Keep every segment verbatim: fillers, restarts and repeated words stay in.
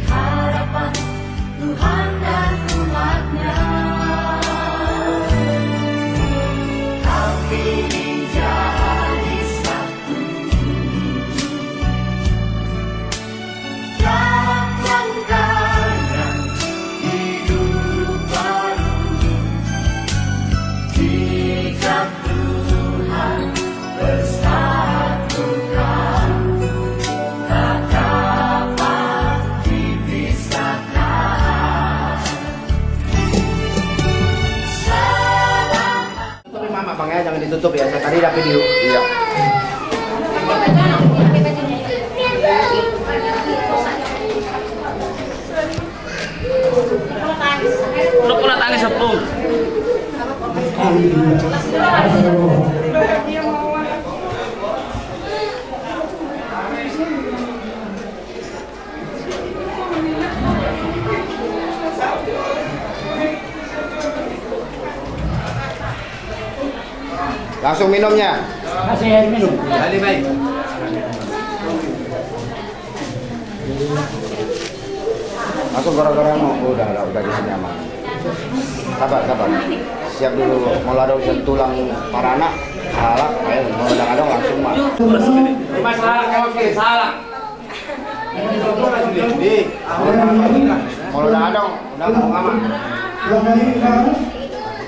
Harapan Tuhan dan umatnya. Kau pilih jadi satu. Dalam langkah hidup baru, jika Tuhan bersatukan, tak dapat dipisahkan. Selama Tutup ya, Bang, ya, jangan ditutup ya, saya tadi ada video. Iya. Lu pula tangis, Sepung. Langsung minumnya. Kasih air minum. Kali baik. Langsung gara-gara mau. Oh, udah, udah, udah di sini aman. Sabar, sabar. Siap dulu. Mau ladau tulang parana. Salah, ayo, mau udah ada langsung mah. Mas, salah, oke, salah. Di, kalau udah ada, udah mau mama.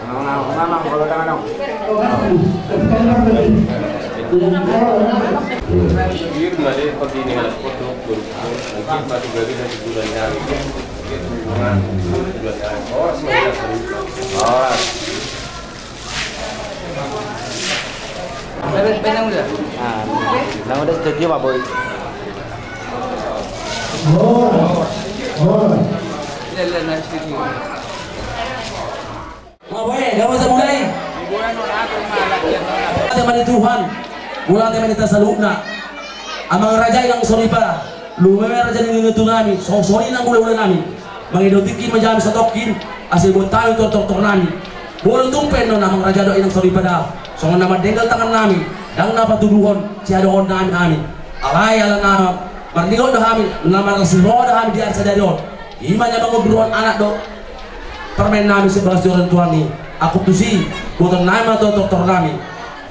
Mama, mama, kalau udah ada. Iya, mari pergi ini, anak foto, foto. Nanti masuk lagi dari bulan hari. Bulan hari. Horas, horas. Horas. Nah, nang udah setuju, Pak Boy. Iya, iya, nah, setuju. Pak Boy, gak usah mulai. Mauliate ma di Tuhan, mauliate ma di hita saluhutna. Amang raja i nang soripada, lumobi ma raja ni nunga tu nami, songon i nang hulahula nami. Mangido tingki ma hami satongkin, asa diboan hami tu tortor nami. Boi tung pe annon amang raja dohot inang soripada, songon na mandenggan tangan nami, ndang na patuduhon sihadohon nami hami. Alai ala na marningot do hami, na marlas ni roha do hami di ari sadari on. I ma na mangunduruhon anak do parumaen nami sian bagas ni orang tua ni. Angkup tusi, botoon nami ma tu tortor nami.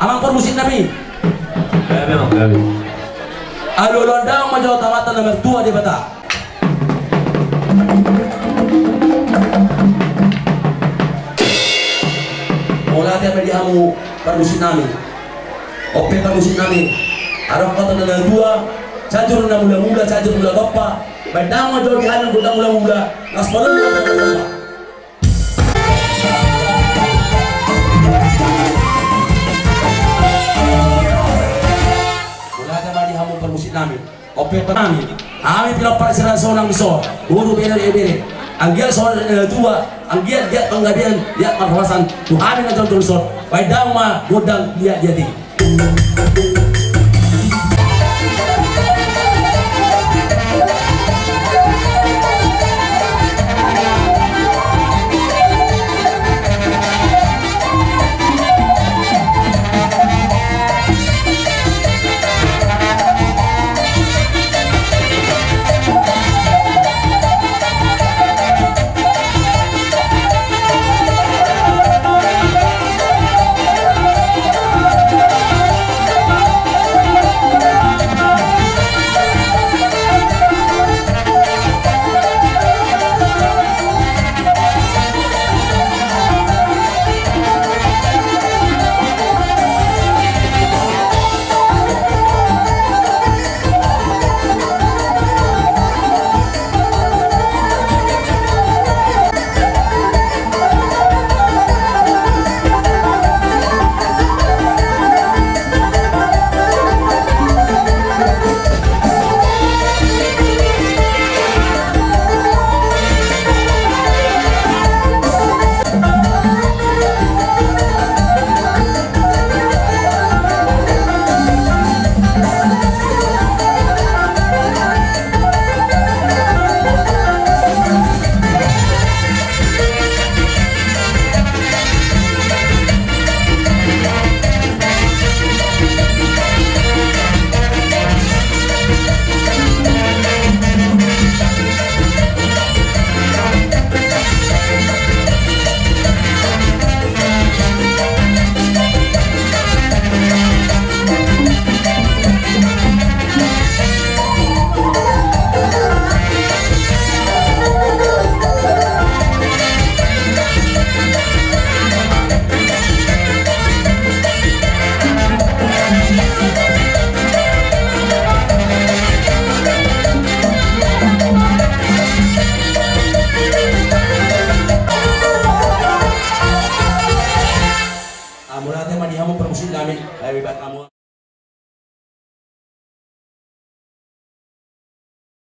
Amang parmusik nami. Alualuhon damang ma jo tu Amanta na martua Debata. Mauliate ma di hamu parmusik nami. On pe parmusik nami. Adong hata ni na tua, sajur na mulamula, sajur mula tompa. Baen damang ma jo di hami gondang mulamula, laos mula mula tompa. Mauliate ma di hamu parmusik nami. On pe parmusik nami. Hami pinompar sirara sonang di son. Boru, bere, ibebere. Anggiat sonang na tua. Anggiat giat panggabean, giat marhorasan. Tu hami na jolo di son. Baen damang ma gondang liat liat i.